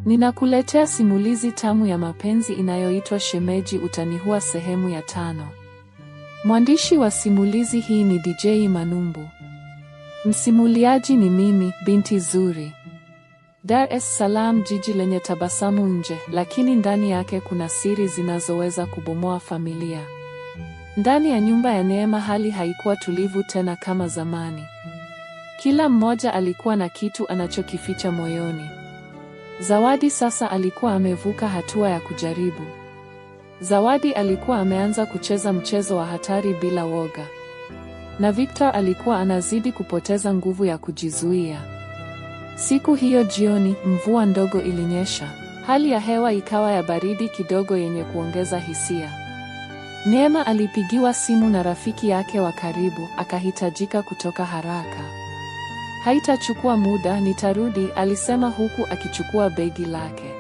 Ninakuletea simulizi tamu ya mapenzi inayoitwa Shemeji Utaniua sehemu ya 5. Mwandishi wa simulizi hii ni DJ Manumbu. Msimuliaji ni mimi, Binti Zuri. Dar es Salaam, jiji lenye tabasamu nje, lakini ndani yake kuna siri zinazoweza kubomoa familia. Ndani ya nyumba ya Neema hali haikuwa tulivu tena kama zamani. Kila mmoja alikuwa na kitu anachokificha moyoni. Zawadi sasa alikuwa amevuka hatua ya kujaribu. Zawadi alikuwa ameanza kucheza mchezo wa hatari bila woga. Na Victor alikuwa anazidi kupoteza nguvu ya kujizuia. Siku hiyo jioni, mvua ndogo ilinyesha. Hali ya hewa ikawa ya baridi kidogo yenye kuongeza hisia. Neema alipigiwa simu na rafiki yake wa karibu, akahitajika kutoka haraka. Haitachukua muda, nitarudi, alisema huku akichukua begi lake.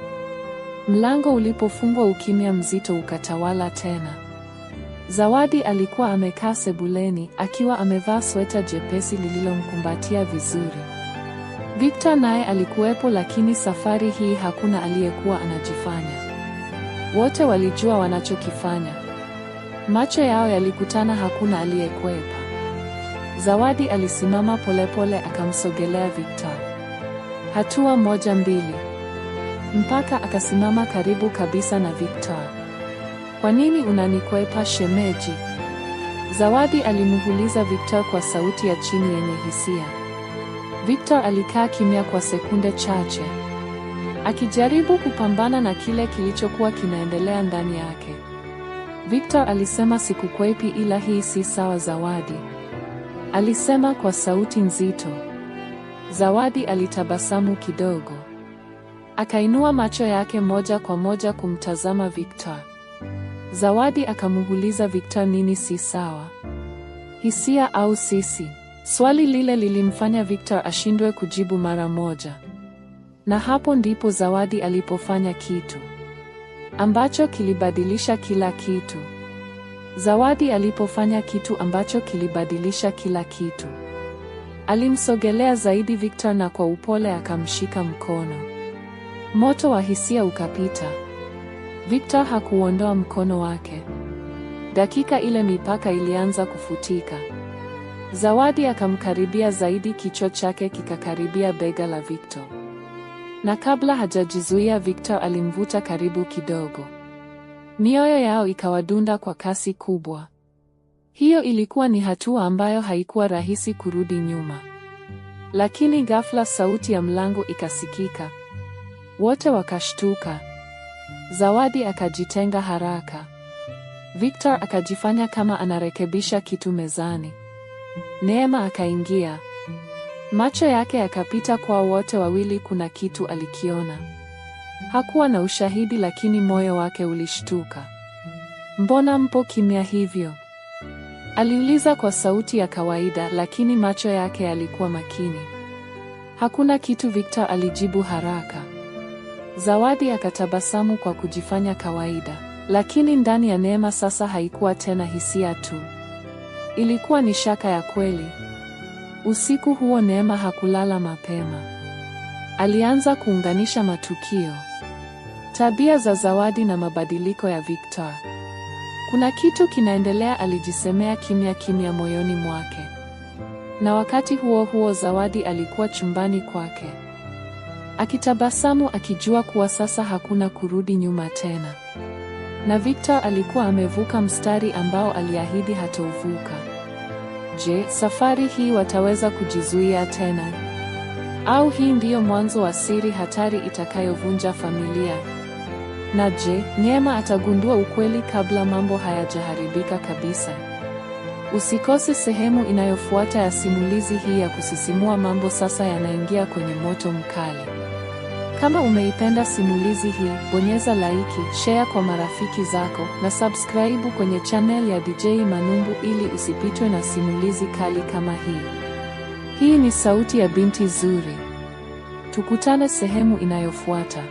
Mlango ulipofungwa, ukimya mzito ukatawala tena. Zawadi alikuwa amekaa sebuleni, akiwa amevaa sweta jepesi lililomkumbatia vizuri. Victor naye alikuwepo, lakini safari hii hakuna aliyekuwa anajifanya. Wote walijua wanachokifanya. Macho yao yalikutana, hakuna aliyekwepa. Zawadi alisimama polepole akamsogelea Victor. Hatua moja, mbili, mpaka akasimama karibu kabisa na Victor. Kwa nini unanikwepa shemeji? Zawadi alimuuliza Victor kwa sauti ya chini yenye hisia. Victor alikaa kimya kwa sekunde chache, akijaribu kupambana na kile kilichokuwa kinaendelea ndani yake. Victor alisema, sikukwepi, ila hii si sawa Zawadi. Alisema kwa sauti nzito. Zawadi alitabasamu kidogo. Akainua macho yake moja kwa moja kumtazama Victor. Zawadi akamuuliza Victor, nini si sawa? Hisia au sisi? Swali lile lilimfanya Victor ashindwe kujibu mara moja. Na hapo ndipo Zawadi alipofanya kitu ambacho kilibadilisha kila kitu. Zawadi alipofanya kitu ambacho kilibadilisha kila kitu. Alimsogelea zaidi Victor na kwa upole akamshika mkono. Moto wa hisia ukapita. Victor hakuondoa mkono wake. Dakika ile mipaka ilianza kufutika. Zawadi akamkaribia zaidi, kichwa chake kikakaribia bega la Victor. Na kabla hajajizuia, Victor alimvuta karibu kidogo. Mioyo yao ikawadunda kwa kasi kubwa. Hiyo ilikuwa ni hatua ambayo haikuwa rahisi kurudi nyuma. Lakini ghafla sauti ya mlango ikasikika. Wote wakashtuka. Zawadi akajitenga haraka. Victor akajifanya kama anarekebisha kitu mezani. Neema akaingia. Macho yake yakapita kwa wote wawili, kuna kitu alikiona. Hakuwa na ushahidi, lakini moyo wake ulishtuka. Mbona mpo kimya hivyo? Aliuliza kwa sauti ya kawaida, lakini macho yake yalikuwa makini. Hakuna kitu, Victor alijibu haraka. Zawadi akatabasamu kwa kujifanya kawaida, lakini ndani ya Neema sasa haikuwa tena hisia tu. Ilikuwa ni shaka ya kweli. Usiku huo Neema hakulala mapema. Alianza kuunganisha matukio, tabia za Zawadi na mabadiliko ya Victor. Kuna kitu kinaendelea, alijisemea kimya kimya moyoni mwake. Na wakati huo huo Zawadi alikuwa chumbani kwake, akitabasamu, akijua kuwa sasa hakuna kurudi nyuma tena. Na Victor alikuwa amevuka mstari ambao aliahidi hatauvuka. Je, safari hii wataweza kujizuia tena? Au hii ndiyo mwanzo wa siri hatari itakayovunja familia? Na je, Neema atagundua ukweli kabla mambo hayajaharibika kabisa? Usikose sehemu inayofuata ya simulizi hii ya kusisimua. Mambo sasa yanaingia kwenye moto mkali. Kama umeipenda simulizi hii, bonyeza like, share kwa marafiki zako na subscribe kwenye channel ya DJ Manumbu ili usipitwe na simulizi kali kama hii. Hii ni sauti ya Binti Zuri. Tukutane sehemu inayofuata.